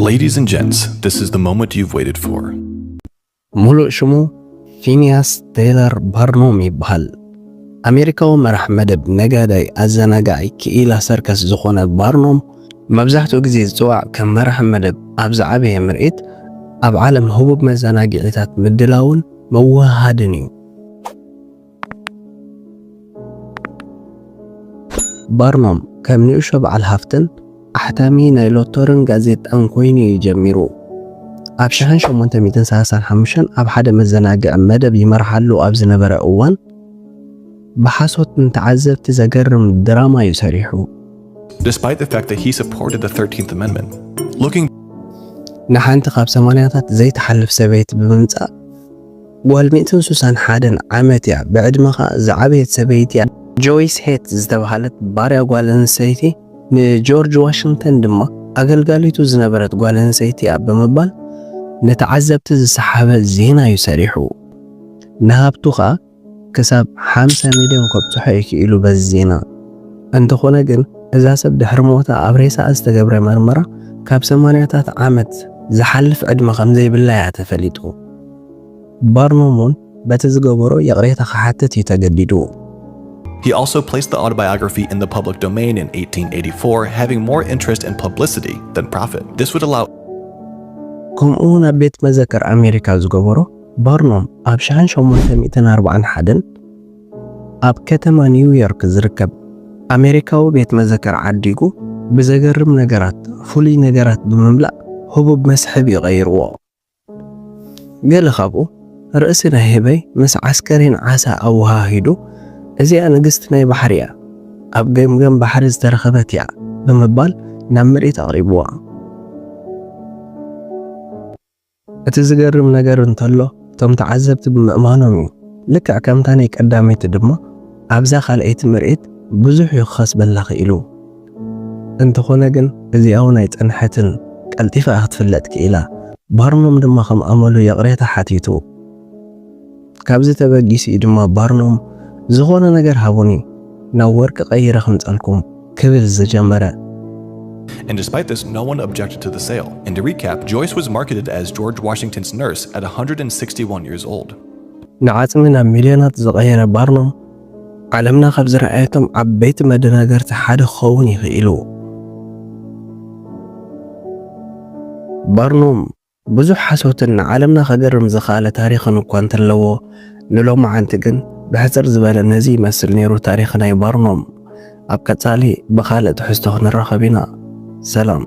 Ladies and gents, this is the moment you've waited for. ሙሉእ ሽሙ ፊኒያስ ቴይለር ባርኖም ይበሃል። ኣሜሪካዊ መራሕ መደብ፣ ነጋዳይ፣ ኣዘናጋዒ ክኢላ ሰርከስ ዝኾነ ባርኖም፣ መብዛሕትኡ ግዜ ዝጽዋዕ ከም መራሕ መደብ ኣብ ዝዓበየ ምርኢት፣ ኣብ ዓለም ህቡብ መዘናግዒታት ምድላውን መወሃሃድን እዩ። ባርኖም ከም ንእሾ በዓል ሃፍትን ኣሕታሚ ናይ ሎቶርን ጋዜጣን ኮይኑ እዩ ጀሚሩ። ኣብ ሸሕን ሸሞንተ ሚእትን ሰላሳን ሓሙሽተን ኣብ ሓደ መዘናግዒ መደብ ይመርሓሉ ኣብ ዝነበረ እዋን፣ ብሓሶት ንተዓዘብቲ ዘገርም ድራማ እዩ ሰሪሑ። Despite the fact that he supported the thirteenth Amendment, looking ንሓንቲ ካብ ሰማንያታት ዘይትሓልፍ ሰበይቲ ብምምጻእ፣ ጓል ሚእትን ሱሳን ሓደን ዓመት እያ፣ ብዕድመ ኸኣ ዝዓበየት ሰበይቲ እያ። ጆይስ ሄት ዝተባህለት ባርያ ጓል ኣንስተይቲ ንጆርጅ ዋሽንግተን ድማ ኣገልጋሊቱ ዝነበረት ጓል ኣንስተይቲ እያ ብምባል ንተዓዘብቲ ዝሰሓበ ዜና እዩ ሰሪሑ። ንሃብቱ ኸኣ ክሳብ ሓምሳ ሚልዮን ከብጽሖ እዩ ክኢሉ በዚ ዜና። እንተኾነ ግን እዛ ሰብ ድሕሪ ሞታ ኣብ ሬሳኣ ዝተገብረ መርመራ ካብ ሰማንያታት ዓመት ዝሓልፍ ዕድመ ከም ዘይብላ እያ ተፈሊጡ። ባርኖም እውን በቲ ዝገበሮ ይቕሬታ ክሓትት እዩ ተገዲዱ። He also placed the autobiography in the public domain in eighteen eighty-four, having more interest in publicity than profit. This would allow ከምኡ እውን ኣብ ቤት መዘክር ኣሜሪካ ዝገበሮ፣ ባርኖም ኣብ ሸሕን ሸሞንተ ሚእትን ኣርባዓን ሓደን ኣብ ከተማ ኒውዮርክ ዝርከብ ኣሜሪካዊ ቤት መዘክር ዓዲጉ ብዘገርም ነገራት፣ ፍሉይ ነገራት ብምምላእ ህቡብ መስሕብ እዩ ቀይርዎ። ገለ ካብኡ ርእሲ ናይ ህበይ ምስ ዓስከሬን ዓሳ ኣወሃሂዱ፣ "እዚኣ ንግስቲ ናይ ባሕሪ እያ፣ ኣብ ገምገም ባሕሪ ዝተረኸበት እያ" ብምባል ናብ ምርኢት ኣቕሪብዋ። እቲ ዝገርም ነገር እንተሎ፣ እቶም ተዓዘብቲ ብምእማኖም እዩ። ልክዕ ከምታ ናይ ቀዳመይቲ ድማ፣ ኣብዛ ካልኣይቲ ምርኢት ብዙሕ እዩ ክኸስበላ ክኢሉ። እንተኾነ ግን፣ እዚኣ እውን ኣይጸንሐትን፣ ቀልጢፋ እያ ክትፍለጥ ክኢላ። ባርኖም ድማ ከም ኣመሉ ይቕሬታ ሓቲቱ። ካብዚ ተበጊሱ እዩ ድማ ባርኖም፣ "ዝኾነ ነገር ሃቡኒ፣ ናብ ወርቂ ቀይረ ክምጸልኩም" ክብል ዝጀመረ። And despite this, no one objected to the sale. And to recap, Joyce was marketed as George Washington's nurse at one hundred sixty-one years old. ንዓጽሚ ናብ ሚልዮናት ዝቐየረ ባርኖም፣ ዓለምና ካብ ዝረኣየቶም ዓበይቲ መደናገርቲ ሓደ ክኸውን ይኽኢሉ። ባርኖም ብዙሕ ሓሶትን ንዓለምና ከገርም ዝኸኣለ ታሪኽን እኳ እንተለዎ፣ ንሎማዓንቲ ግን ብሕጽር ዝበለ ነዚ ይመስል ነይሩ ታሪኽ ናይ ባርኖም። ኣብ ቀጻሊ ብኻልእ ትሕዝቶ ክንራኸብ ኢና። ሰላም።